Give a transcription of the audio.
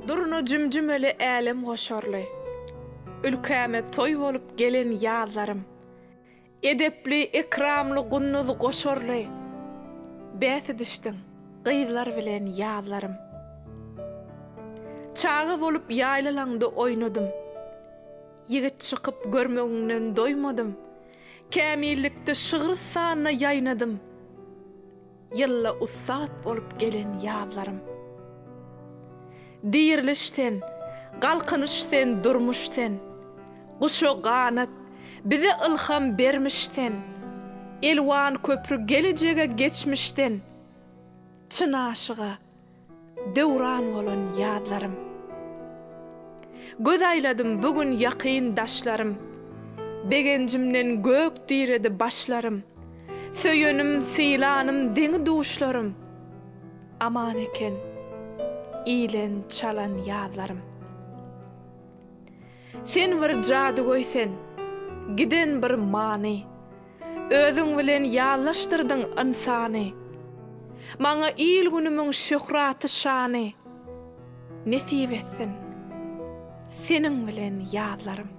Durna jümjümeli älemgoşarly, Ülkäme toý bolup gelen ýazlarym. Edepli, ekramly gunduz goşarly, Bäs edişdiň gyzlar bilen ýazlarym. Çaga bolup ýaýlalaňda oýnadym, Ýigit çykyp görmegiňden doýmadym, Kämillikde şygrystanda ýaýnadym. Ýylda ussat bolup gelen ýazlarym. Diriliş sen, galkynyş sen, durmuş sen. Guşa ganat, bize ylham bermiş sen. Elwan köpri gelejege geçmişden. Çyn aşyga Döwran bolan ýazlarym. Göz aýladym bu gün ýakyn daşlarym. Begenjimden gök diredi başlarym. Söýenim, sylanym, deňi-duşlarym. Aman eken ilen çalan ýazlarym. Sen bir jadygöý sen, giden bir many. Özüň bilen ýazlaşdyrdyň ynsany. Maňa il-günümiň şöhraty-şany. Nesip etsin, seniň bilen ýazlarym.